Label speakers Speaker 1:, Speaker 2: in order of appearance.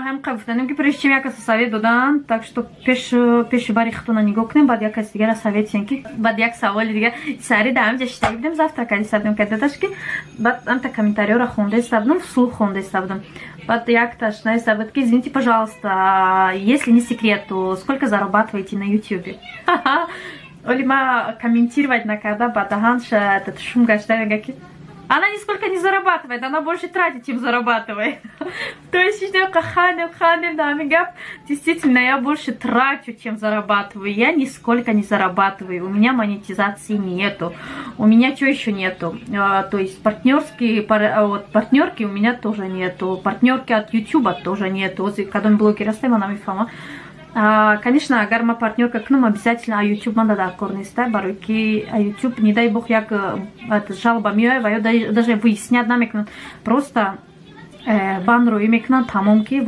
Speaker 1: Ҳам гуфтанем, ки прежде чем як каса совет додан, так что пеш пеши бари худтона нигоҳ кунем, баъд як каси дигара совет тиҳем. Ки баъд як саволи дига: сари да ҳамҷа шиштаги будем, завтрак кардиста будем, кардаташ ки баъд амта комментариёро хондаиста будам, вслух хондаиста будам. Баъд якташ нависта буд, ки: «Извините, пожалуйста, если не секрет, то сколько зарабатываете на ютубе?» Оли ма комментировать накарда, ба даҳанша этот шум гашта, мега, ки она нисколько не зарабатывает, она больше тратит, чем зарабатывает. То есть, хандем, хандем, да, гап. Действительно, я больше трачу, чем зарабатываю. Я нисколько не зарабатываю. У меня монетизации нету. У меня что еще нету? То есть партнерские, вот, партнерки у меня тоже нету. Партнерки от YouTube тоже нету. Вот, когда блогер астем, она мефама. Конечно, агар ма партнёрка кунам, обязательно YouTube манда дар кор неста, барои ки YouTube, не дай бог, як жалоба меояд ва ё даже выяснять намекунанд, просто бан рӯӣ мекунанд, тамом. Ки вот